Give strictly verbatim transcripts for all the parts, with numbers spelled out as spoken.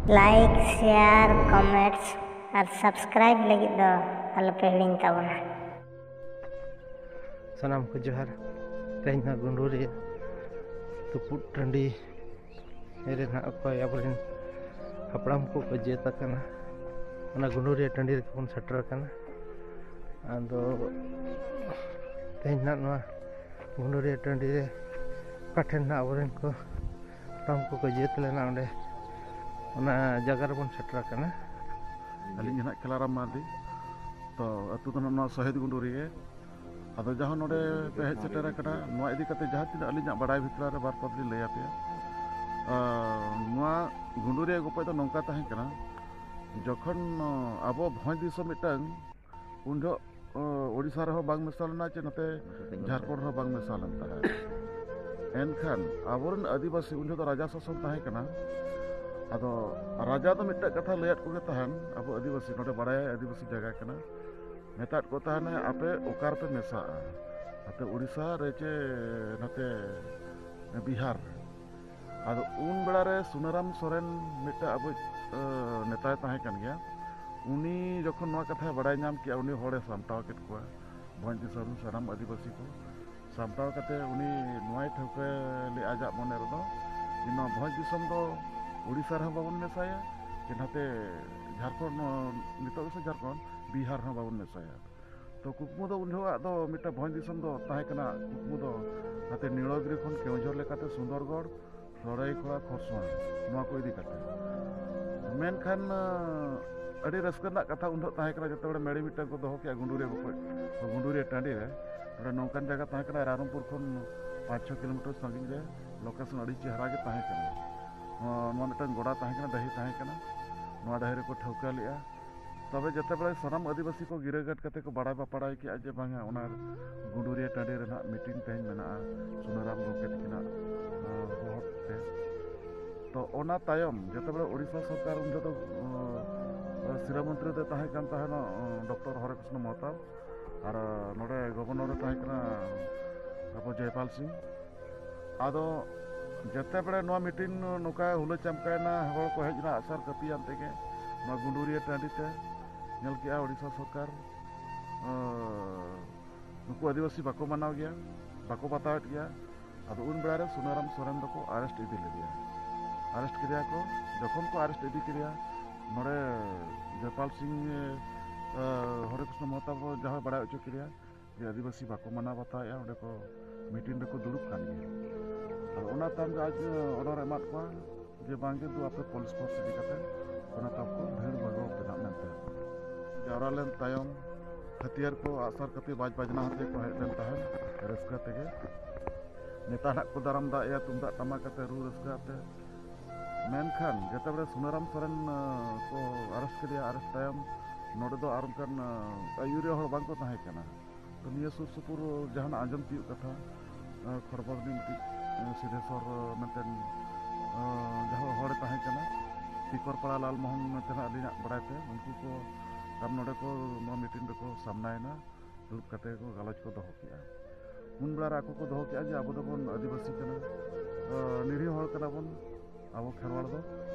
Like, share, comments ᱟᱨ subscribe ᱞᱟᱹᱜᱤᱫ ᱫᱚ ᱟᱞᱚᱯᱮ ᱦᱤᱲᱤᱧ ᱛᱟᱵᱚᱱᱟ᱾ ᱥᱟᱱᱟᱢ ᱠᱚ ᱡᱚᱦᱟᱨ᱾ ᱛᱮᱦᱮᱧ ᱱᱚᱣᱟ ᱜᱩᱸᱰᱩᱨᱤᱭᱟᱹ ᱛᱩᱯᱩᱫ ᱴᱟᱺᱰᱤ ᱨᱮ ᱱᱟᱦᱟᱜ ᱚᱠᱚᱭ ᱟᱵᱚᱨᱮᱱ ᱦᱟᱯᱲᱟᱢ ᱠᱚᱠᱚ ᱡᱟᱹᱛ ᱟᱠᱟᱱᱟ, ᱚᱱᱟ ᱜᱩᱸᱰᱩᱨᱤᱭᱟᱹ ᱴᱟᱺᱰᱤ ᱨᱮᱜᱮ ᱵᱚᱱ ᱥᱮᱴᱮᱨ ᱟᱠᱟᱱᱟ᱾ ᱟᱫᱚ ᱛᱮᱦᱮᱧ ᱱᱟᱦᱟᱜ ᱱᱚᱣᱟ ᱜᱩᱸᱰᱩᱨᱤᱭᱟᱹ ᱴᱟᱺᱰᱤ ᱨᱮ ᱚᱠᱟ ᱴᱷᱮᱱ ᱱᱟᱦᱟᱜ ᱟᱵᱚᱨᱮᱱ ᱠᱚ ᱦᱟᱯᱲᱟᱢ ᱠᱚᱠᱚ ᱡᱟᱹᱛ ᱞᱮᱱᱟ, ᱚᱸᱰᱮ ᱚᱱᱟ ᱡᱟᱭᱜᱟ ᱨᱮᱵᱚᱱ ᱥᱮᱴᱮᱨ ᱟᱠᱟᱱᱟ᱾ ᱟᱹᱞᱤᱧ ᱜᱮ ᱱᱟᱦᱟᱜ ᱠᱷᱮᱞᱟᱨᱟᱢ ᱢᱟᱨᱰᱤ᱾ ᱛᱚ ᱟᱹᱛᱩ ᱫᱚ ᱱᱟᱦᱟᱜ ᱱᱚᱣᱟ ᱥᱚᱦᱤᱫ ᱜᱩᱸᱰᱩᱨᱤᱭᱟᱹ᱾ ᱟᱫᱚ ᱡᱟᱦᱟᱸ ᱱᱚᱰᱮ ᱯᱮ ᱦᱮᱡ ᱥᱮᱴᱮᱨ ᱟᱠᱟᱱᱟ, ᱱᱚᱣᱟ ᱤᱫᱤ ᱠᱟᱛᱮ ᱡᱟᱦᱟᱸ ᱛᱤᱱᱟᱹᱜ ᱟᱹᱞᱤᱧᱟᱜ ᱵᱟᱰᱟᱭ ᱵᱷᱤᱛᱨᱤ ᱨᱮ ᱵᱟᱨ ᱯᱚᱫ ᱞᱤᱧ ᱞᱟᱹᱭ ᱟᱯᱮᱭᱟ᱾ ᱟᱨ ᱱᱚᱣᱟ ᱜᱩᱸᱰᱩᱨᱤᱭᱟᱹ ᱜᱚᱯᱚᱡ ᱫᱚ ᱱᱚᱝᱠᱟ ᱛᱟᱦᱮᱸ ᱠᱟᱱᱟ, ᱡᱚᱠᱷᱚᱱ ᱟᱵᱚ ᱵᱷᱚᱸᱡᱽ ᱫᱤᱥᱚᱢ ᱢᱤᱫᱴᱟᱝ, ᱩᱱ ᱡᱚᱦᱚᱜ, ᱚ, ᱳᱰᱤᱥᱟ ᱨᱮᱦᱚᱸ ᱵᱟᱝ ᱢᱮᱥᱟ ᱞᱮᱱᱟ, ᱪᱮ ᱱᱚᱛᱮ ᱱᱚᱛᱮ ᱵᱮᱝᱜᱚᱞ ᱡᱷᱟᱲᱠᱷᱚᱸᱰ ᱨᱮ᱾ ᱨᱮᱦᱚᱸ ᱵᱟᱝ ᱢᱮᱥᱟ ᱞᱮᱱ ᱛᱟᱦᱮᱸᱫ᱾ ᱮᱱᱠᱷᱟᱱ ᱟᱵᱚᱨᱮᱱ ᱟᱹᱫᱤᱵᱟᱹᱥᱤ ᱩᱱ ᱡᱚᱦᱚᱜ ᱫᱚ ᱨᱟᱡᱟ ᱥᱟᱥᱚᱱ ᱛᱟᱦᱮᱸ ᱠᱟᱱᱟ᱾ ᱟᱫᱚ ᱨᱟᱡᱟ ᱫᱚ ᱢᱤᱫᱴᱟᱝ ᱠᱟᱛᱷᱟ ᱞᱟᱹᱭᱟᱫ ᱠᱚᱜᱮ ᱛᱟᱦᱮᱱ, ᱟᱵᱚ ᱟᱹᱫᱤᱵᱟᱹᱥᱤ, ᱱᱚᱰᱮ ᱵᱟᱲᱟᱭᱟᱭ ᱟᱹᱫᱤᱵᱟᱹᱥᱤ ᱡᱟᱭᱜᱟ ᱠᱟᱱᱟ, ᱢᱮᱛᱟᱫ ᱠᱚ ᱛᱟᱦᱮᱱᱟᱭ, "ᱟᱯᱮ ᱚᱠᱟ ᱨᱮᱯᱮ ᱢᱮᱥᱟᱜᱼᱟ? ᱱᱟᱛᱮ ᱳᱰᱤᱥᱟ ᱨᱮ ᱪᱮ ᱱᱟᱛᱮ ᱵᱤᱦᱟᱨ ᱨᱮ?" ᱟᱫᱚ ᱩᱱ ᱵᱮᱲᱟ ᱨᱮ ᱥᱩᱱᱟᱨᱟᱢ ᱥᱚᱨᱮᱱ ᱢᱤᱫᱴᱟᱝ ᱟᱵᱚ, ᱮ, ᱱᱮᱛᱟᱭ ᱛᱟᱦᱮᱸ ᱠᱟᱱ ᱜᱮᱭᱟ᱾ ᱩᱱᱤ ᱡᱚᱠᱷᱚᱱ ᱱᱚᱣᱟ ᱠᱟᱛᱷᱟᱭ ᱵᱟᱲᱟᱭ ᱧᱟᱢ ᱠᱮᱜᱼᱟ, ᱩᱱᱤ ᱦᱚᱲᱮ ᱥᱟᱢᱴᱟᱣ ᱠᱮᱫ ᱠᱚᱣᱟ, ᱵᱷᱚᱸᱡᱽ ᱫᱤᱥᱚᱢ ᱨᱮᱱ ᱥᱟᱱᱟᱢ ᱟᱹᱫᱤᱵᱟᱹᱥᱤ ᱠᱚ ᱥᱟᱢᱴᱟᱣ ᱠᱟᱛᱮ ᱩᱱᱤ ᱱᱚᱣᱟᱭ ᱴᱷᱟᱹᱣᱠᱟᱹ ᱞᱮᱫᱼᱟ ᱟᱡᱟᱜ ᱢᱚᱱᱮ ᱨᱮᱫᱚ, ᱡᱮ ᱱᱚᱣᱟ ᱵᱷᱚᱸᱡᱽ ᱫᱤᱥᱚᱢ ᱫᱚ ᱳᱰᱤᱥᱟ ᱨᱮᱦᱚᱸ ᱵᱟᱵᱚᱱ ᱢᱮᱥᱟᱭᱟ, ᱡᱮ ᱱᱟᱛᱮ ᱡᱷᱟᱲᱠᱷᱚᱸᱰ, ᱱᱤᱛᱚᱜ ᱜᱮᱥᱮ ᱡᱷᱟᱲᱠᱷᱚᱸᱰ, ᱵᱤᱦᱟᱨ ᱨᱮᱦᱚᱸ ᱵᱟᱵᱚᱱ ᱢᱮᱥᱟᱭᱟ᱾ ᱛᱚ ᱠᱩᱠᱢᱩ ᱫᱚ ᱩᱱ ᱡᱚᱦᱚᱜ ᱫᱚ ᱢᱤᱫᱴᱟᱝ ᱵᱷᱚᱸᱡᱽ ᱫᱤᱥᱚᱢ ᱫᱚ ᱛᱟᱦᱮᱸ ᱠᱟᱱᱟ, ᱠᱩᱠᱢᱩ ᱫᱚ ᱱᱟᱛᱮ ᱱᱤᱲᱚᱜᱤᱨᱤ ᱠᱷᱚᱱ ᱠᱮᱣᱚᱱᱡᱷᱚᱨ ᱞᱮᱠᱟᱛᱮ ᱥᱩᱱᱫᱚᱨᱜᱚᱲ, ᱥᱚᱨᱟᱭᱠᱮᱞᱟ, ᱠᱷᱚᱨᱥᱚᱣᱟ, ᱱᱚᱣᱟ ᱠᱚ ᱤᱫᱤ ᱠᱟᱛᱮ᱾ ᱢᱮᱱᱠᱷᱟᱱ, ᱟᱹᱰᱤ ᱨᱟᱹᱥᱠᱟᱹ ᱨᱮᱱᱟᱜ ᱠᱟᱛᱷᱟ ᱩᱱ ᱡᱚᱦᱚᱜ ᱛᱟᱦᱮᱸ ᱠᱟᱱᱟ, ᱡᱚᱛᱚ ᱦᱚᱲ ᱢᱮᱲᱤ ᱢᱤᱫᱴᱟᱝ ᱠᱚ ᱫᱚᱦᱚ ᱠᱮᱜᱼᱟ ᱜᱩᱸᱰᱩᱨᱤᱭᱟᱹ ᱵᱚᱠᱚᱡ, ᱜᱩᱸᱰᱩᱨᱤᱭᱟᱹ ᱴᱟᱺᱰᱤ ᱨᱮ᱾ ᱱᱚᱰᱮ ᱱᱚᱝᱠᱟᱱ ᱡᱟᱭᱜᱟ ᱛᱟᱦᱮᱸ ᱠᱟᱱᱟ, ᱨᱟᱭᱨᱚᱝᱯᱩᱨ ᱠᱷᱚᱱ ᱯᱟᱸᱪ ᱪᱷᱚ ᱠᱤᱞᱳᱢᱤᱴᱟᱨ ᱥᱟᱺᱜᱤᱧ ᱨᱮ, ᱞᱳᱠᱮᱥᱚᱱ ᱟᱹᱰᱤ ᱪᱮᱦᱨᱟ ᱜᱮ ᱛᱟᱦᱮᱸ ᱠᱟᱱᱟ᱾ ᱱᱚᱣᱟ, ᱱᱚᱣᱟ ᱢᱤᱫᱴᱟᱝ ᱜᱚᱰᱟ ᱛᱟᱦᱮᱸ ᱠᱟᱱᱟ, ᱰᱟᱹᱦᱤ ᱛᱟᱦᱮᱸ ᱠᱟᱱᱟ, ᱱᱚᱣᱟ ᱰᱟᱹᱦᱤ ᱨᱮᱠᱚ ᱴᱷᱟᱹᱣᱠᱟᱹ ᱞᱮᱜᱼᱟ᱾ ᱛᱚᱵᱮ ᱡᱮᱛᱮ ᱵᱮᱲᱟ ᱥᱟᱱᱟᱢ ᱟᱹᱫᱤᱵᱟᱹᱥᱤ ᱠᱚ ᱜᱤᱨᱟᱹ ᱜᱟᱹᱴ ᱠᱟᱛᱮ ᱠᱚ ᱵᱟᱲᱟᱭ ᱵᱟᱯᱟᱲᱟᱭ ᱠᱮᱜᱼᱟ ᱡᱮ ᱵᱟᱝᱟ, ᱚᱱᱟ ᱜᱩᱸᱰᱩᱨᱤᱭᱟᱹ ᱴᱟᱺᱰᱤ ᱨᱮ ᱱᱟᱦᱟᱜ ᱢᱤᱴᱤᱝ ᱛᱮᱦᱮᱧ ᱢᱮᱱᱟᱜᱼᱟ ᱥᱩᱱᱟᱨᱟᱢ ᱜᱚᱢᱠᱮ ᱛᱟᱹᱠᱤᱱᱟᱜ, ᱟᱸ, ᱦᱚᱦᱚ ᱛᱮ᱾ ᱛᱚ ᱚᱱᱟ ᱛᱟᱭᱚᱢ ᱡᱮᱛᱮ ᱵᱮᱲᱟ ᱳᱰᱤᱥᱟ ᱥᱚᱨᱠᱟᱨ ᱩᱱ ᱡᱚᱦᱚᱜ ᱫᱚ, ᱟᱸ, ᱥᱤᱨᱟᱹ ᱢᱚᱱᱛᱨᱤ ᱫᱚᱭ ᱛᱟᱦᱮᱸ ᱠᱟᱱ ᱛᱟᱦᱮᱱᱟ, ᱟᱸ, ᱰᱚᱠᱴᱚᱨ ᱦᱚᱨᱮ ᱠᱨᱤᱥᱱᱚ ᱢᱚᱦᱛᱟᱵ, ᱟᱨ, ᱟᱸ, ᱱᱚᱰᱮ ᱜᱚᱵᱷᱚᱨᱱᱚᱨ ᱮ ᱛᱟᱦᱮᱸ ᱠᱟᱱᱟ ᱟᱵᱚ ᱡᱚᱭᱯᱟᱞ ᱥᱤᱝ᱾ ᱟᱫᱚ ᱡᱮᱛᱮ ᱵᱮᱲᱮ ᱱᱚᱣᱟ ᱢᱤᱴᱤᱝ ᱱᱚᱝᱠᱟ ᱦᱩᱞᱟᱹ ᱪᱟᱢᱠᱟᱭᱮᱱᱟ, ᱦᱚᱲ ᱠᱚ ᱦᱮᱡ ᱮᱱᱟ ᱟᱜᱼᱥᱟᱨ ᱠᱟᱹᱯᱤ ᱟᱱ ᱛᱮᱜᱮ ᱱᱚᱣᱟ ᱜᱩᱸᱰᱩᱨᱤᱭᱟᱹ ᱴᱟᱺᱰᱤ ᱛᱮ᱾ ᱧᱮᱞ ᱠᱮᱜᱼᱟ ᱳᱰᱤᱥᱟ ᱥᱚᱨᱠᱟᱨ, ᱟᱸ, ᱱᱩᱠᱩ ᱟᱹᱫᱤᱵᱟᱹᱥᱤ ᱵᱟᱠᱚ ᱢᱟᱱᱟᱣ ᱜᱮᱭᱟ, ᱵᱟᱠᱚ ᱵᱟᱛᱟᱣᱮᱫ ᱜᱮᱭᱟ᱾ ᱟᱫᱚ ᱩᱱ ᱵᱮᱲᱟ ᱨᱮ ᱥᱩᱱᱟᱨᱟᱢ ᱥᱚᱨᱮᱱ ᱫᱚᱠᱚ ᱟᱨᱮᱥᱴ ᱤᱫᱤ ᱞᱮᱫᱮᱭᱟ᱾ ᱟᱨᱮᱥᱴ ᱠᱮᱫᱮᱭᱟ ᱠᱚ᱾ ᱡᱚᱠᱷᱚᱱ ᱠᱚ ᱟᱨᱮᱥᱴ ᱤᱫᱤ ᱠᱮᱫᱮᱭᱟ, ᱱᱚᱰᱮ ᱡᱚᱭᱯᱟᱞ ᱥᱤᱝ, ᱟᱸ, ᱦᱚᱨᱮ ᱠᱨᱤᱥᱱᱚ ᱢᱚᱦᱛᱟᱵ ᱡᱟᱦᱟᱸᱭ ᱵᱟᱲᱟᱭ ᱦᱚᱪᱚ ᱠᱮᱫᱮᱭᱟ, ᱡᱮ ᱟᱹᱫᱤᱵᱟᱹᱥᱤ ᱵᱟᱠᱚ ᱢᱟᱱᱟᱣ ᱵᱟᱛᱟᱣᱮᱫᱼᱟ, ᱚᱸᱰᱮ ᱠᱚ ᱢᱤᱴᱤᱝ ᱨᱮᱠᱚ ᱫᱩᱲᱩᱵ ᱠᱟᱱ ᱜᱮᱭᱟ᱾ ᱟᱫᱚ ᱚᱱᱟ ᱛᱟᱭᱚᱢ ᱨᱮ ᱟᱡ ᱚᱰᱟᱨ ᱮ ᱮᱢᱟᱫ ᱠᱚᱣᱟ ᱡᱮ ᱵᱟᱝᱜᱮ ᱫᱩ ᱟᱯᱮ ᱯᱩᱞᱤᱥ ᱯᱷᱳᱨᱥ ᱤᱫᱤ ᱠᱟᱛᱮ ᱚᱱᱟ ᱛᱟᱠᱚ ᱵᱷᱤᱲ ᱵᱷᱟᱜᱟᱣ ᱯᱮ ᱱᱟᱜ ᱢᱮᱱᱛᱮ᱾ ᱡᱟᱣᱨᱟ ᱞᱮᱱ ᱛᱟᱭᱚᱢ ᱦᱟᱹᱛᱭᱟᱹᱨ ᱠᱚ, ᱟᱜᱼᱥᱟᱨ ᱠᱟᱹᱯᱤ, ᱵᱟᱡᱽ ᱵᱟᱡᱽᱱᱟ ᱟᱛᱮ ᱠᱚ ᱦᱮᱡ ᱞᱮᱱ ᱛᱟᱦᱮᱸᱫ ᱨᱟᱹᱥᱠᱟᱹ ᱛᱮᱜᱮ᱾ ᱱᱮᱛᱟ ᱱᱟᱜ ᱠᱚ ᱫᱟᱨᱟᱢ ᱫᱟᱜ ᱮᱭᱟ ᱛᱩᱢᱫᱟᱜ ᱴᱟᱢᱟᱠ ᱟᱛᱮ, ᱨᱩ ᱨᱟᱹᱥᱠᱟᱹ ᱟᱛᱮ᱾ ᱢᱮᱱᱠᱷᱟᱱ ᱡᱮᱛᱮ ᱵᱮᱲᱮ ᱥᱩᱱᱟᱨᱟᱢ ᱥᱚᱨᱮᱱ, ᱟᱸ, ᱠᱚ ᱟᱨᱮᱥᱴ ᱠᱮᱫᱮᱭᱟ, ᱟᱨᱮᱥᱴ ᱛᱟᱭᱚᱢ ᱱᱚᱰᱮ ᱫᱚ ᱟᱨ ᱚᱱᱠᱟᱱ, ᱟᱸ, ᱟᱹᱭᱩᱨᱤᱭᱟᱹ ᱦᱚᱲ ᱵᱟᱝ ᱠᱚ ᱛᱟᱦᱮᱸ ᱠᱟᱱᱟ᱾ ᱛᱚ ᱱᱤᱭᱟᱹ ᱥᱩᱨ ᱥᱩᱯᱩᱨ ᱡᱟᱦᱟᱱᱟᱜ ᱟᱸᱡᱚᱢ ᱛᱤᱭᱳᱜ ᱠᱟᱛᱷᱟ, ᱟᱸ, ᱠᱷᱚᱨᱵᱚᱜᱽ ᱨᱤᱱᱤᱡ ᱢᱤᱫᱴᱤᱡ, ᱟᱸ, ᱥᱤᱫᱷᱮᱥᱚᱨ, ᱟᱸ, ᱢᱤᱫᱴᱮᱱ, ᱟᱸ, ᱡᱟᱦᱟᱸ ᱦᱚᱲᱮ ᱛᱟᱦᱮᱸ ᱠᱟᱱᱟ, ᱴᱤᱠᱚᱨᱯᱟᱲᱟ ᱞᱟᱞᱢᱳᱦᱚᱱ ᱢᱮᱱᱛᱮ ᱱᱟᱜ ᱟᱹᱞᱤᱧᱟᱜ ᱵᱟᱲᱟᱭ ᱛᱮ, ᱩᱱᱠᱩ ᱠᱚ ᱟᱨ ᱱᱚᱰᱮ ᱠᱚ ᱱᱚᱣᱟ ᱢᱤᱴᱤᱝ ᱨᱮᱠᱚ ᱥᱟᱢᱱᱟᱭᱮᱱᱟ, ᱫᱩᱲᱩᱵ ᱠᱟᱛᱮ ᱠᱚ ᱜᱟᱞᱚᱪ ᱠᱚ ᱫᱚᱦᱚ ᱠᱮᱜᱼᱟ᱾ ᱩᱱ ᱵᱮᱲᱟ ᱨᱮ ᱟᱠᱚ ᱠᱚ ᱫᱚᱦᱚ ᱠᱮᱜᱼᱟ ᱡᱮ ᱟᱵᱚ ᱫᱚᱵᱚᱱ ᱟᱹᱫᱤᱵᱟᱹᱥᱤ ᱠᱟᱱᱟ, ᱟᱸ, ᱱᱤᱨᱤᱦ ᱦᱚᱲ ᱠᱟᱱᱟ ᱵᱚᱱ ᱟᱵᱚ ᱠᱷᱮᱨᱣᱟᱲ ᱫᱚ,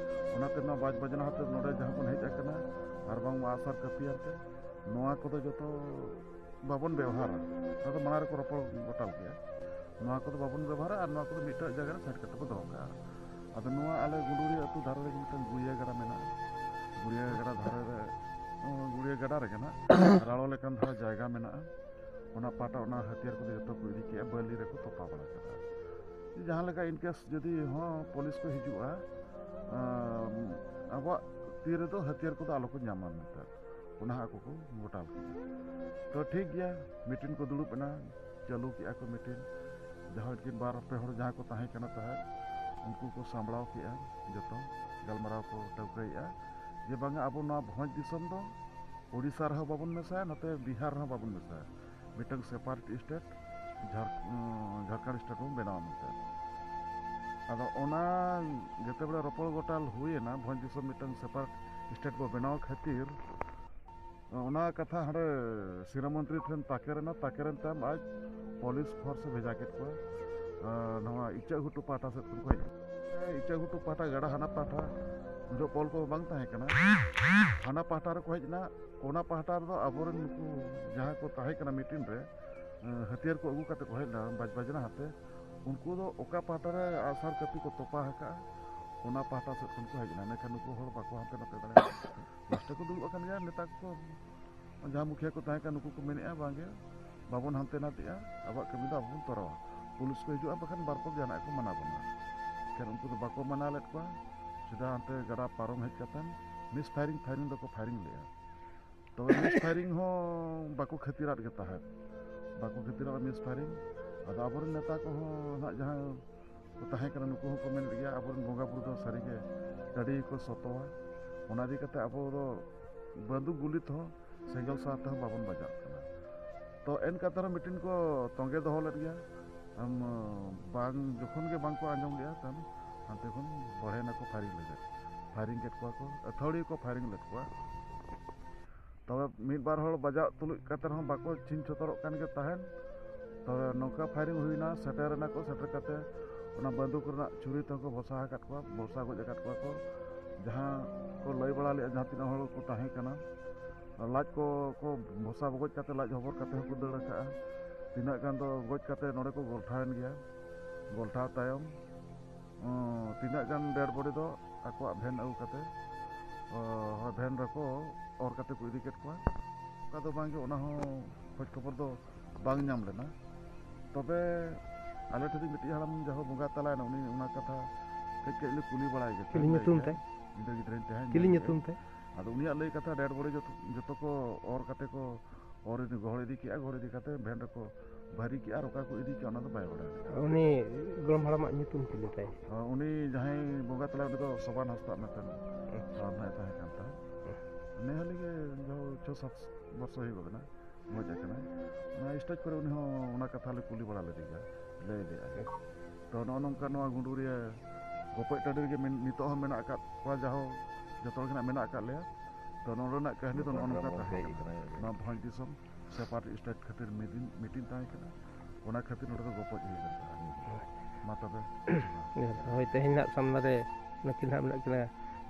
ᱚᱱᱟᱛᱮ ᱱᱚᱣᱟ ᱵᱟᱡᱽ ᱵᱟᱡᱽᱱᱟ ᱟᱛᱮ ᱱᱚᱰᱮ ᱡᱟᱦᱟᱸ ᱵᱚᱱ ᱦᱮᱡ ᱟᱠᱟᱱᱟ ᱟᱨ ᱵᱟᱝᱢᱟ ᱟᱜᱼᱥᱟᱨ ᱠᱟᱹᱯᱤ ᱟᱛᱮ, ᱱᱚᱣᱟ ᱠᱚᱫᱚ ᱡᱚᱛᱚ ᱵᱟᱵᱚᱱ ᱵᱮᱣᱦᱟᱨᱟ᱾ ᱚᱱᱟ ᱫᱚ ᱢᱟᱲᱟᱝ ᱨᱮᱠᱚ ᱨᱚᱯᱚᱲ ᱜᱚᱴᱟ ᱞᱮᱫᱟ, ᱱᱚᱣᱟ ᱠᱚᱫᱚ ᱵᱟᱵᱚᱱ ᱵᱮᱵᱚᱦᱟᱨᱟ ᱟᱨ ᱱᱚᱣᱟ ᱠᱚᱫᱚ ᱢᱤᱫᱴᱟᱝ ᱡᱟᱭᱜᱟ ᱨᱮ ᱥᱮᱴ ᱠᱟᱛᱮ ᱵᱚ ᱫᱚᱦᱚ ᱠᱟᱜᱼᱟ᱾ ᱟᱫᱚ ᱱᱚᱣᱟ ᱟᱞᱮ ᱜᱩᱰᱩᱨᱤ ᱟᱹᱛᱩ ᱫᱷᱟᱨᱮ ᱨᱮᱜᱮ ᱢᱤᱫᱴᱟᱝ ᱜᱩᱲᱤᱭᱟᱹ ᱜᱟᱰᱟ ᱢᱮᱱᱟᱜᱼᱟ᱾ ᱜᱩᱲᱤᱭᱟᱹ ᱜᱟᱰᱟ ᱫᱷᱟᱨᱮ ᱨᱮ, ᱜᱩᱲᱤᱭᱟᱹ ᱜᱟᱰᱟ ᱨᱮᱜᱮ ᱱᱟᱜ ᱨᱟᱲᱚ ᱞᱮᱠᱟᱱ ᱫᱷᱟᱨᱟ ᱡᱟᱭᱜᱟ ᱢᱮᱱᱟᱜᱼᱟ᱾ ᱚᱱᱟ ᱯᱟᱴᱟ, ᱚᱱᱟ ᱦᱟᱹᱛᱭᱟᱹᱨ ᱠᱚᱫᱚ ᱡᱚᱛᱚ ᱠᱚ ᱤᱫᱤ ᱠᱮᱜᱼᱟ, ᱵᱟᱹᱞᱤ ᱨᱮᱠᱚ ᱛᱚᱯᱟ ᱵᱟᱲᱟ ᱠᱮᱫᱟ᱾ ᱡᱟᱦᱟᱸ ᱞᱮᱠᱟ in case ᱡᱩᱫᱤ ᱦᱚᱸ ᱯᱩᱞᱤᱥ ᱠᱚ ᱦᱤᱡᱩᱜᱼᱟ, ᱟᱢ, ᱟᱵᱚᱣᱟᱜ ᱛᱤ ᱨᱮᱫᱚ ᱦᱟᱹᱛᱭᱟᱹᱨ ᱠᱚᱫᱚ ᱟᱞᱚ ᱠᱚ ᱧᱟᱢᱟ ᱢᱮᱱᱛᱮ ᱚᱱᱟ ᱦᱚᱸ ᱟᱠᱚ ᱠᱚ ᱜᱚᱴᱟ ᱠᱮᱫᱟ᱾ ᱛᱚ ᱴᱷᱤᱠ ᱜᱮᱭᱟ, ᱢᱤᱴᱤᱝ ᱠᱚ ᱫᱩᱲᱩᱵ ᱮᱱᱟ, ᱪᱟᱹᱞᱩ ᱠᱮᱜᱼᱟ ᱠᱚ ᱢᱤᱴᱤᱝ᱾ ᱡᱟᱦᱟᱸ ᱩᱱᱠᱤᱱ ᱵᱟᱨ ᱯᱮ ᱦᱚᱲ ᱡᱟᱦᱟᱸ ᱠᱚ ᱛᱟᱦᱮᱸ ᱠᱟᱱᱟ ᱛᱟᱦᱮᱸᱫ, ᱩᱱᱠᱩ ᱠᱚ ᱥᱟᱢᱵᱲᱟᱣ ᱠᱮᱜᱼᱟ, ᱡᱚᱛᱚ ᱜᱟᱞᱢᱟᱨᱟᱣ ᱠᱚ ᱴᱷᱟᱹᱣᱠᱟᱹᱭᱮᱜᱼᱟ ᱡᱮ ᱵᱟᱝᱟ ᱟᱵᱚ ᱱᱚᱣᱟ ᱵᱷᱚᱸᱡᱽ ᱫᱤᱥᱚᱢ ᱫᱚ ᱳᱰᱤᱥᱟ ᱨᱮᱦᱚᱸ ᱵᱟᱵᱚᱱ ᱢᱮᱥᱟᱭᱟ, ᱱᱚᱛᱮ ᱵᱤᱦᱟᱨ ᱨᱮᱦᱚᱸ ᱵᱟᱵᱚᱱ ᱢᱮᱥᱟᱭᱟ, ᱢᱤᱫᱴᱟᱝ ᱥᱮᱯᱟᱨᱮᱴ ᱥᱴᱮᱴ ᱡᱷᱟᱲ-, ᱩᱸ, ᱡᱷᱟᱲᱠᱷᱚᱸᱰ ᱥᱴᱮᱴ ᱵᱚᱱ ᱵᱮᱱᱟᱣᱟ ᱢᱮᱱᱛᱮ᱾ ᱟᱫᱚ ᱚᱱᱟ ᱡᱮᱛᱮ ᱵᱮᱲᱟ ᱨᱚᱯᱚᱲ ᱜᱚᱴᱟ ᱦᱩᱭᱮᱱᱟ, ᱵᱷᱚᱸᱡᱽ ᱫᱤᱥᱚᱢ ᱢᱤᱫᱴᱟᱝ ᱥᱮᱯᱟᱨᱮᱴ ᱥᱴᱮᱴ ᱵᱚ ᱵᱮᱱᱟᱣ ᱠᱷᱟᱹᱛᱤᱨ, ᱚᱱᱟ ᱠᱟᱛᱷᱟ ᱦᱟᱸᱰᱮ ᱥᱤᱨᱟᱹ ᱢᱚᱱᱛᱨᱤ ᱴᱷᱮᱱ ᱛᱟᱠᱮᱨ ᱮᱱᱟ, ᱛᱟᱠᱮᱨ ᱮᱱ ᱛᱟᱭᱚᱢ ᱟᱡ ᱯᱩᱞᱤᱥ ᱯᱷᱳᱨᱥ ᱮ ᱵᱷᱮᱡᱟ ᱠᱮᱫ ᱠᱚᱣᱟ᱾ ᱟᱨ ᱱᱚᱣᱟ ᱤᱪᱟᱹᱜ ᱜᱷᱩᱴᱩ ᱯᱟᱦᱴᱟ ᱥᱮᱫ ᱠᱷᱚᱱ ᱠᱚ ᱦᱮᱡ ᱮᱱᱟ᱾ ᱤᱪᱟᱹᱜ ᱜᱷᱩᱴᱩ ᱯᱟᱦᱴᱟ ᱜᱟᱰᱟ ᱦᱟᱱᱟ ᱯᱟᱦᱴᱟ, ᱩᱱ ᱡᱚᱦᱚᱜ ᱯᱚᱞ ᱠᱚ ᱵᱟᱝ ᱛᱟᱦᱮᱸ ᱠᱟᱱᱟ, ᱦᱟᱱᱟ ᱯᱟᱦᱴᱟ ᱨᱮᱠᱚ ᱦᱮᱡ ᱮᱱᱟ᱾ ᱚᱱᱟ ᱯᱟᱦᱴᱟ ᱨᱮᱫᱚ ᱟᱵᱚᱨᱮᱱ ᱱᱩᱠᱩ ᱡᱟᱦᱟᱸ ᱠᱚ ᱛᱟᱦᱮᱸ ᱠᱟᱱᱟ ᱢᱤᱴᱤᱝ ᱨᱮ, ᱮᱸ, ᱦᱟᱹᱛᱭᱟᱹᱨ ᱠᱚ ᱟᱹᱜᱩ ᱠᱟᱛᱮ ᱠᱚ ᱦᱮᱡ ᱞᱮᱱᱟ ᱵᱟᱡᱽ ᱵᱟᱡᱽᱱᱟ ᱟᱛᱮ᱾ ᱩᱱᱠᱩ ᱫᱚ ᱚᱠᱟ ᱯᱟᱦᱴᱟ ᱨᱮ ᱟᱜᱼᱥᱟᱨ ᱠᱟᱹᱯᱤ ᱠᱚ ᱛᱚᱯᱟ ᱟᱠᱟᱜᱼᱟ, ᱚᱱᱟ ᱯᱟᱦᱴᱟ ᱥᱮᱫ ᱠᱷᱚᱱ ᱠᱚ ᱦᱮᱡ ᱮᱱᱟ᱾ ᱢᱮᱱᱠᱷᱟᱱ ᱱᱩᱠᱩ ᱦᱚᱲ ᱵᱟᱠᱚ ᱦᱟᱱᱛᱮ ᱱᱟᱛᱮ ᱫᱟᱲᱮᱭᱟᱜᱼᱟ᱾ ᱞᱟᱥᱴᱮ ᱠᱚ ᱫᱩᱲᱩᱵ ᱟᱠᱟᱱ ᱜᱮᱭᱟ᱾ ᱱᱮᱛᱟ ᱠᱚ, ᱡᱟᱦᱟᱸ ᱢᱩᱠᱷᱤᱭᱟᱹ ᱠᱚ ᱛᱟᱦᱮᱸ ᱠᱟᱱᱟ, ᱱᱩᱠᱩ ᱠᱚ ᱢᱮᱱᱮᱫᱼᱟ, "ᱵᱟᱝᱜᱮ, ᱵᱟᱵᱚᱱ ᱦᱟᱱᱛᱮ ᱱᱟᱛᱮᱜᱼᱟ, ᱟᱵᱚᱣᱟᱜ ᱠᱟᱹᱢᱤ ᱫᱚ ᱟᱵᱚ ᱵᱚᱱ ᱛᱚᱨᱟᱣᱟ᱾ ᱯᱩᱞᱤᱥ ᱠᱚ ᱦᱤᱡᱩᱜᱼᱟ, ᱵᱟᱠᱷᱟᱱ ᱵᱟᱨ ᱯᱚᱠ ᱡᱟᱦᱟᱱᱟᱜ ᱠᱚ ᱢᱟᱱᱟ ᱵᱚᱱᱟ᱾" ᱮᱱᱠᱷᱟᱱ ᱩᱱᱠᱩ ᱫᱚ ᱵᱟᱠᱚ ᱢᱟᱱᱟ ᱞᱮᱫ ᱠᱚᱣᱟ᱾ ᱥᱤᱫᱷᱟ ᱦᱟᱱᱛᱮ ᱜᱟᱰᱟ ᱯᱟᱨᱚᱢ ᱦᱮᱡ ᱠᱟᱛᱮᱱ ᱢᱤᱥ ᱯᱷᱟᱭᱨᱤᱝ, ᱯᱷᱟᱭᱨᱤᱝ ᱫᱚᱠᱚ ᱯᱷᱟᱭᱨᱤᱝ ᱞᱮᱫᱼᱟ᱾ ᱛᱚᱵᱮ ᱢᱤᱥ ᱯᱷᱟᱭᱨᱤᱝ ᱦᱚᱸ ᱵᱟᱠᱚ ᱠᱷᱟᱹᱛᱤᱨᱟᱜ ᱜᱮ ᱛᱟᱦᱮᱸᱫ, ᱵᱟᱠᱚ ᱠᱷᱟᱹᱛᱤᱨᱟᱜ ᱢᱤᱥ ᱯᱷᱟᱭᱨᱤᱝ᱾ ᱟᱫᱚ ᱟᱵᱚᱨᱮᱱ ᱱᱮᱛᱟ ᱠᱚᱦᱚᱸ ᱱᱟᱦᱟᱜ ᱡᱟᱦᱟᱸ ᱠᱚ ᱛᱟᱦᱮᱸ ᱠᱟᱱᱟ, ᱱᱩᱠᱩ ᱦᱚᱸᱠᱚ ᱢᱮᱱᱮᱫ ᱜᱮᱭᱟ, ᱟᱵᱚᱨᱮᱱ ᱵᱚᱸᱜᱟ ᱵᱩᱨᱩ ᱫᱚ ᱥᱟᱹᱨᱤᱜᱮ ᱟᱹᱰᱤ ᱠᱚ ᱥᱚᱛᱚᱣᱟ᱾ ᱚᱱᱟ ᱤᱫᱤ ᱠᱟᱛᱮ ᱟᱵᱚ ᱫᱚ ᱵᱟᱹᱫᱩᱠ ᱜᱩᱞᱤ ᱛᱮᱦᱚᱸ, ᱥᱮᱸᱜᱮᱞ ᱥᱟᱨ ᱛᱮᱦᱚᱸ ᱵᱟᱵᱚᱱ ᱵᱟᱡᱟᱜ ᱠᱟᱱᱟ᱾ ᱛᱚ ᱮᱱ ᱠᱟᱛᱮ ᱨᱮᱦᱚᱸ ᱢᱤᱴᱤᱝ ᱠᱚ ᱛᱚᱸᱜᱮ ᱫᱚᱦᱚ ᱞᱮᱫ ᱜᱮᱭᱟ᱾ ᱟᱢ, ᱵᱟᱝ, ᱡᱚᱠᱷᱚᱱ ᱜᱮ ᱵᱟᱝ ᱠᱚ ᱟᱸᱡᱚᱢ ᱞᱮᱜᱼᱟ, ᱛᱟᱭᱚᱢ ᱦᱟᱱᱛᱮ ᱠᱷᱚᱱ ᱵᱚᱲᱦᱮᱱᱟ ᱠᱚ ᱯᱷᱟᱭᱨᱤᱝ ᱞᱟᱹᱜᱤᱫ᱾ ᱯᱷᱟᱭᱨᱤᱝ ᱠᱮᱫ ᱠᱚᱣᱟ ᱠᱚ, ᱟᱹᱛᱷᱟᱹᱣᱲᱤ ᱠᱚ ᱯᱷᱟᱭᱨᱤᱝ ᱞᱮᱫ ᱠᱚᱣᱟ᱾ ᱛᱚᱵᱮ ᱢᱤᱫ ᱵᱟᱨ ᱦᱚᱲ ᱵᱟᱡᱟᱣ ᱛᱩᱞᱩᱡ ᱠᱟᱛᱮ ᱨᱮᱦᱚᱸ ᱵᱟᱠᱚ ᱪᱷᱤᱝ ᱪᱷᱚᱛᱚᱨᱚᱜ ᱠᱟᱱ ᱜᱮ ᱛᱟᱦᱮᱸᱱ᱾ ᱛᱚᱵᱮ ᱱᱚᱝᱠᱟ ᱯᱷᱟᱭᱨᱤᱝ ᱦᱩᱭᱱᱟ, ᱥᱮᱴᱮᱨ ᱮᱱᱟ ᱠᱚ, ᱥᱮᱴᱮᱨ ᱠᱟᱛᱮ ᱚᱱᱟ ᱵᱟᱹᱱᱫᱩᱠ ᱨᱮᱱᱟᱜ ᱪᱷᱩᱨᱤ ᱛᱮᱦᱚᱸ ᱠᱚ ᱵᱷᱚᱥᱟ ᱟᱠᱟᱫ ᱠᱚᱣᱟ, ᱵᱷᱚᱥᱟ ᱜᱚᱡ ᱟᱠᱟᱫ ᱠᱚᱣᱟ ᱠᱚ᱾ ᱡᱟᱦᱟᱸ ᱠᱚ ᱞᱟᱹᱭ ᱵᱟᱲᱟ ᱞᱮᱫᱼᱟ, ᱡᱟᱦᱟᱸ ᱛᱤᱱᱟᱹᱜ ᱦᱚᱲ ᱠᱚ ᱛᱟᱦᱮᱸ ᱠᱟᱱᱟ, ᱞᱟᱡ ᱠᱚ, ᱠᱚ ᱵᱷᱚᱥᱟ ᱜᱚᱡ ᱠᱟᱛᱮ, ᱞᱟᱡ ᱦᱚᱵᱚᱨ ᱠᱟᱛᱮ ᱦᱚᱸᱠᱚ ᱫᱟᱹᱲ ᱟᱠᱟᱫᱼᱟ᱾ ᱛᱤᱱᱟᱹᱜ ᱜᱟᱱ ᱫᱚ ᱜᱚᱡ ᱠᱟᱛᱮ ᱱᱚᱰᱮ ᱠᱚ ᱜᱚᱞᱴᱷᱟᱣᱮᱱ ᱜᱮᱭᱟ᱾ ᱜᱚᱞᱴᱷᱟᱣ ᱛᱟᱭᱚᱢ, ᱚᱸ, ᱛᱤᱱᱟᱹᱜ ᱜᱟᱱ ᱰᱮᱰ ᱵᱚᱰᱤ ᱫᱚ ᱟᱠᱚᱣᱟᱜ ᱵᱷᱮᱱ ᱟᱹᱜᱩ ᱠᱟᱛᱮ, ᱚ, ᱦᱳᱭ, ᱵᱷᱮᱱ ᱨᱮᱠᱚ ᱚᱨ ᱠᱟᱛᱮ ᱠᱚ ᱤᱫᱤ ᱠᱮᱫ ᱠᱚᱣᱟ᱾ ᱚᱱᱠᱟ ᱫᱚ ᱵᱟᱝ ᱜᱮ, ᱚᱱᱟ ᱦᱚᱸ ᱠᱷᱚᱡᱽ ᱠᱷᱚᱵᱚᱨ ᱫᱚ ᱵᱟᱝ ᱧᱟᱢ ᱞᱮᱱᱟ᱾ ᱛᱚᱵᱮ ᱟᱞᱮ ᱴᱷᱮᱱ ᱢᱤᱫᱴᱤᱡ ᱦᱟᱲᱟᱢ ᱡᱟᱦᱟᱸ ᱵᱚᱸᱜᱟ ᱛᱟᱞᱟᱭᱮᱱᱟ, ᱩᱱᱤ ᱚᱱᱟ ᱠᱟᱛᱷᱟ ᱠᱟᱹᱡ ᱠᱟᱹᱡ ᱞᱮ ᱠᱩᱞᱤ ᱵᱟᱲᱟᱭ ᱜᱮ ᱪᱤᱞᱤ ᱛᱟᱦᱮᱸᱫ, ᱧᱩᱛᱩᱢ ᱞᱟᱹᱭ ᱛᱟᱭ? ᱜᱮ, ᱤᱧ ᱫᱚ ᱜᱤᱫᱽᱨᱟᱹᱧ ᱛᱟᱦᱮᱸᱫ, ᱪᱤᱞᱤ ᱧᱮᱞ ᱧᱩᱛᱩᱢ ᱜᱮ᱾ ᱛᱟᱭ? ᱟᱫᱚ ᱩᱱᱤᱭᱟᱜ ᱞᱟᱹᱭ ᱠᱟᱛᱷᱟ, ᱰᱮᱰ ᱵᱚᱰᱤ ᱡᱚᱛᱚ, ᱡᱚᱛᱚ ᱠᱚ ᱚᱨ ᱤᱫᱤ, ᱜᱚᱦᱚᱲ ᱤᱫᱤ ᱠᱮᱜᱼᱟ, ᱜᱚᱦᱚᱲ ᱤᱫᱤ ᱠᱟᱛᱮ ᱵᱷᱮᱱ ᱨᱮᱠᱚ ᱵᱷᱟᱹᱨᱤ ᱠᱮᱜᱼᱟ, ᱟᱨ ᱚᱠᱟ ᱠᱚ ᱤᱫᱤ ᱠᱮᱜᱼᱟ, ᱚᱱᱟ ᱫᱚ ᱵᱟᱭ ᱵᱟᱲᱟᱭ ᱠᱟᱱᱟ᱾ ᱩᱱᱤ ᱜᱚᱲᱚᱢ ᱦᱟᱲᱟᱢᱟᱜ ᱧᱩᱛᱩᱢ ᱪᱤᱞᱤ ᱛᱟᱭ? ᱟᱨ ᱩᱱᱤ ᱡᱟᱦᱟᱸᱭ ᱵᱚᱸᱜᱟ ᱛᱟᱞᱟ, ᱩᱱᱤ ᱫᱚ ᱥᱚᱵᱟᱱ ᱦᱟᱸᱥᱫᱟᱜ ᱢᱮᱱᱛᱮ ᱟᱪᱪᱷᱟ᱾ ᱦᱟᱲᱟᱢ ᱱᱟᱭ ᱛᱟᱦᱮᱸ ᱠᱟᱱ ᱛᱟᱦᱮᱸᱫ᱾ ᱱᱮ ᱦᱟᱹᱞᱤ ᱜᱮ ᱡᱟᱦᱳ ᱪᱷᱚ ᱥᱟᱛ ᱵᱚᱨᱥᱚ ᱦᱩᱭᱩᱜ ᱠᱟᱱᱟ, ᱜᱚᱡ ᱟᱠᱟᱱᱟᱭ᱾ ᱚᱱᱟ ᱥᱴᱮᱡᱽ ᱠᱚᱨᱮ ᱩᱱᱤ ᱦᱚᱸ ᱚᱱᱟ ᱠᱟᱛᱷᱟ ᱞᱮ ᱠᱩᱞᱤ ᱵᱟᱲᱟ ᱞᱮᱫᱮ ᱜᱮᱭᱟ, ᱞᱟᱹᱭ ᱞᱮᱫᱼᱟᱭ᱾ ᱛᱚ ᱱᱚᱜᱼᱚ ᱱᱚᱝᱠᱟ ᱱᱚᱣᱟ ᱜᱩᱸᱰᱩᱨᱤᱭᱟᱹ ᱜᱚᱯᱚᱡ ᱴᱟᱺᱰᱤ ᱨᱮᱜᱮ ᱢᱮᱱ-, ᱱᱤᱛᱚᱜ ᱦᱚᱸ ᱢᱮᱱᱟᱜ ᱟᱠᱟᱫ ᱠᱚᱣᱟ, ᱡᱟᱦᱳ ᱡᱚᱛᱚ ᱦᱚᱲ ᱜᱮ ᱱᱟᱜ ᱢᱮᱱᱟᱜ ᱟᱠᱟᱫ ᱞᱮᱭᱟ᱾ ᱛᱚ ᱱᱚᱰᱮᱱᱟᱜ ᱠᱟᱹᱦᱱᱤ ᱫᱚ ᱱᱚᱜᱼᱚ ᱱᱚᱝᱠᱟ ᱛᱟᱦᱮᱸ ᱠᱟᱱᱟ᱾ ᱱᱚᱣᱟ ᱵᱷᱚᱸᱡᱽ ᱫᱤᱥᱚᱢ ᱥᱮᱯᱟᱨᱮᱴ ᱥᱴᱮᱴ ᱠᱷᱟᱹᱛᱤᱨ ᱢᱤᱫ ᱫᱤᱱ ᱢᱤᱴᱤᱝ ᱛᱟᱦᱮᱸ ᱠᱟᱱᱟ᱾ ᱚᱱᱟ ᱠᱷᱟᱹᱛᱤᱨ ᱱᱚᱰᱮ ᱫᱚ ᱜᱚᱯᱚᱡ ᱦᱩᱭ ᱟᱠᱟᱱ ᱛᱟᱦᱮᱸᱫ᱾ ᱢᱟ ᱛᱚᱵᱮ᱾ ᱦᱳᱭ, ᱛᱮᱦᱮᱧ ᱱᱟᱜ ᱥᱟᱢᱱᱟ ᱨᱮ ᱱᱩᱠᱤᱱ ᱦᱟᱸᱜ ᱢᱮᱱᱟᱜ ᱠᱤᱱᱟ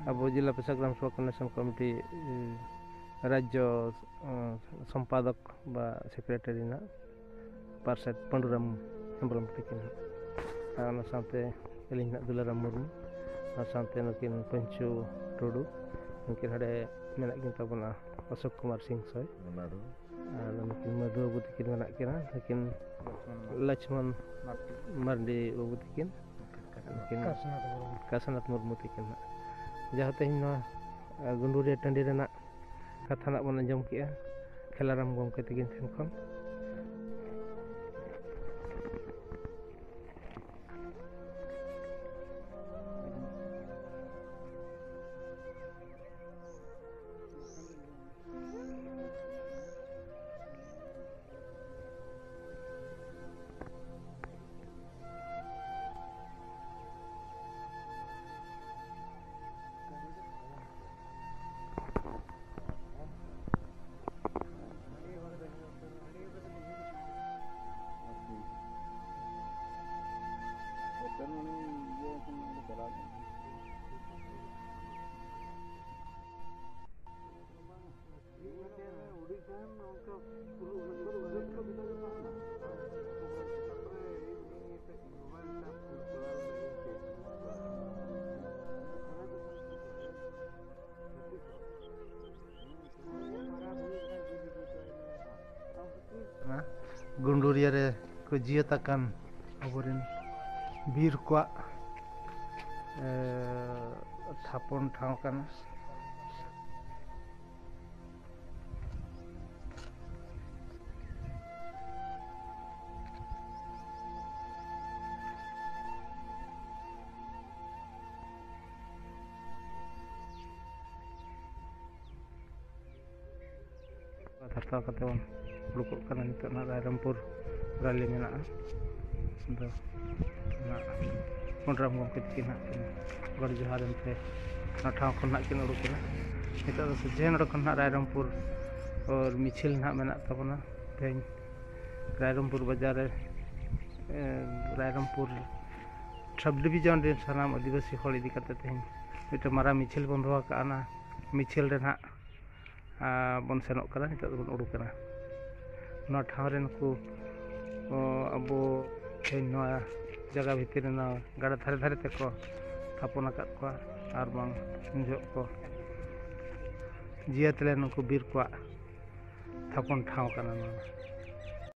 ᱟᱵᱚ ᱡᱮᱞᱟ ᱯᱮᱥᱟ ᱜᱨᱟᱢ ᱥᱚᱵᱷᱟ ᱠᱚᱨᱰᱤᱱᱮᱥᱚᱱ ᱠᱚᱢᱤᱴᱤ, ᱮ, ᱨᱟᱡᱽᱡᱚ, ᱮ, ᱥᱚᱢᱯᱟᱫᱚᱠ ᱵᱟ ᱥᱮᱠᱨᱮᱴᱟᱨᱤ ᱱᱟᱜ ᱯᱟᱨᱥᱮᱛ ᱯᱟᱹᱱᱰᱩᱨᱟᱢ ᱦᱮᱢᱵᱨᱚᱢ ᱛᱟᱹᱠᱤᱱ ᱦᱟᱸᱜ, ᱟᱨ ᱚᱱᱟ ᱥᱟᱶᱛᱮ ᱟᱹᱞᱤᱧ ᱱᱟᱜ ᱫᱩᱞᱟᱨᱟᱢ ᱢᱩᱨᱢᱩ, ᱚᱱᱟ ᱥᱟᱶᱛᱮ ᱱᱩᱠᱤᱱ ᱯᱟᱹᱧᱪᱩ ᱴᱩᱰᱩ, ᱱᱩᱠᱤᱱ ᱦᱟᱸᱰᱮ ᱢᱮᱱᱟᱜ ᱠᱤᱱ ᱛᱟᱵᱚᱱᱟ ᱚᱥᱳᱠ ᱠᱩᱢᱟᱨ ᱥᱤᱝ ᱥᱚᱭ᱾ ᱚᱱᱟ ᱫᱚ ᱟᱨ ᱱᱩᱠᱤᱱ ᱢᱟᱹᱫᱷᱩ ᱵᱟᱹᱵᱩ ᱛᱟᱹᱠᱤᱱ ᱢᱮᱱᱟᱜ ᱠᱤᱱᱟ, ᱱᱩᱠᱤᱱ ᱞᱚᱪᱷᱢᱚᱱ ᱢᱟᱨᱰᱤ ᱵᱟᱹᱵᱩ ᱛᱟᱹᱠᱤᱱ, ᱱᱩᱠᱤᱱ ᱠᱟᱥᱤᱱᱟᱛᱷ ᱢᱩᱨᱢᱩ ᱛᱟᱹᱠᱤᱱ ᱦᱟᱸᱜ᱾ ᱡᱟᱦᱟᱸ ᱛᱮᱦᱮᱧ ᱱᱚᱣᱟ, ᱟ, ᱜᱩᱸᱰᱩᱨᱤᱭᱟᱹ ᱴᱟᱺᱰᱤ ᱨᱮᱱᱟᱜ ᱠᱟᱛᱷᱟ ᱱᱟᱜ ᱵᱚᱱ ᱟᱸᱡᱚᱢ ᱠᱮᱜᱼᱟ ᱠᱷᱮᱞᱟᱨᱟᱢ ᱜᱚᱢᱠᱮ ᱛᱟᱹᱠᱤᱱ ᱴᱷᱮᱱ ᱠᱷᱚᱱ᱾ ᱜᱩᱸᱰᱩᱨᱤᱭᱟᱹ ᱨᱮ ᱠᱚ ᱡᱤᱭᱟᱹᱛ ᱟᱠᱟᱱ ᱟᱵᱚᱨᱮᱱ ᱵᱤᱨ ᱠᱚᱣᱟᱜ, ᱮ, ᱛᱷᱟᱯᱚᱱ ᱴᱷᱟᱶ ᱠᱟᱱᱟ᱾ ᱦᱟᱛᱟᱣ ᱠᱟᱛᱮ ᱵᱚᱱ ᱩᱰᱩᱠᱚᱜ ᱠᱟᱱᱟ᱾ ᱱᱤᱛᱚᱜ ᱱᱟᱜ ᱨᱟᱭᱨᱚᱝᱯᱩᱨ ᱨᱮᱞᱤ ᱢᱮᱱᱟᱜᱼᱟ᱾ ᱟᱫᱚ ᱚᱱᱟ ᱯᱚᱱᱰᱨᱟᱢ ᱜᱚᱢᱠᱮ ᱛᱟᱹᱠᱤᱱ ᱱᱟᱜ ᱠᱤᱱ ᱜᱚᱰ ᱡᱚᱦᱟᱨ ᱮᱱᱛᱮ ᱚᱱᱟ ᱴᱷᱟᱶ ᱠᱷᱚᱱ ᱱᱟᱜ ᱠᱤᱱ ᱩᱰᱩᱠ ᱮᱱᱟ᱾ ᱱᱤᱛᱚᱜ ᱫᱚ ᱥᱚᱡᱷᱮ ᱱᱚᱰᱮ ᱠᱷᱚᱱ ᱱᱟᱜ ᱨᱟᱭᱨᱚᱝᱯᱩᱨ ᱢᱤᱪᱷᱤᱞ ᱱᱟᱜ ᱢᱮᱱᱟᱜ ᱛᱟᱵᱚᱱᱟ ᱛᱮᱦᱮᱧ᱾ ᱨᱟᱭᱨᱚᱝᱯᱩᱨ ᱵᱟᱡᱟᱨ ᱨᱮ, ᱮ, ᱨᱟᱭᱨᱚᱝᱯᱩᱨ ᱥᱟᱵ ᱰᱤᱵᱷᱤᱡᱚᱱ ᱨᱮᱱ ᱥᱟᱱᱟᱢ ᱟᱹᱫᱤᱵᱟᱹᱥᱤ ᱦᱚᱲ ᱤᱫᱤ ᱠᱟᱛᱮ ᱛᱮᱦᱮᱧ ᱢᱤᱫᱴᱮᱱ ᱢᱟᱨᱟᱝ ᱢᱤᱪᱷᱤᱞ ᱵᱚᱱ ᱫᱚᱦᱚ ᱟᱠᱟᱫᱼᱟ᱾ ᱚᱱᱟ ᱢᱤᱪᱷᱤᱞ ᱨᱮ ᱱᱟᱦᱟᱜ, ᱟ, ᱵᱚᱱ ᱥᱮᱱᱚᱜ ᱠᱟᱱᱟ, ᱱᱤᱛᱚᱜ ᱫᱚᱵᱚᱱ ᱩᱰᱩᱠ ᱮᱱᱟ᱾ ᱱᱚᱣᱟ ᱴᱷᱟᱶ ᱨᱮ ᱱᱩᱠᱩ, ᱚ, ᱟᱵᱚ ᱛᱮᱦᱮᱧ ᱱᱚᱣᱟ ᱡᱟᱭᱜᱟ ᱵᱷᱤᱛᱤᱨ ᱨᱮ, ᱱᱚᱣᱟ ᱜᱟᱰᱟ ᱫᱷᱟᱨᱮ ᱫᱷᱟᱨᱮ ᱛᱮᱠᱚ ᱛᱷᱟᱯᱚᱱ ᱟᱠᱟᱫ ᱠᱚᱣᱟ, ᱟᱨ ᱵᱟᱝ ᱩᱱ ᱡᱚᱦᱚᱜ ᱠᱚ ᱡᱤᱭᱟᱹᱛ ᱞᱮᱱ ᱱᱩᱠᱩ ᱵᱤᱨ ᱠᱚᱣᱟᱜ ᱛᱷᱟᱯᱚᱱ ᱴᱷᱟᱶ ᱠᱟᱱᱟ ᱱᱚᱣᱟ᱾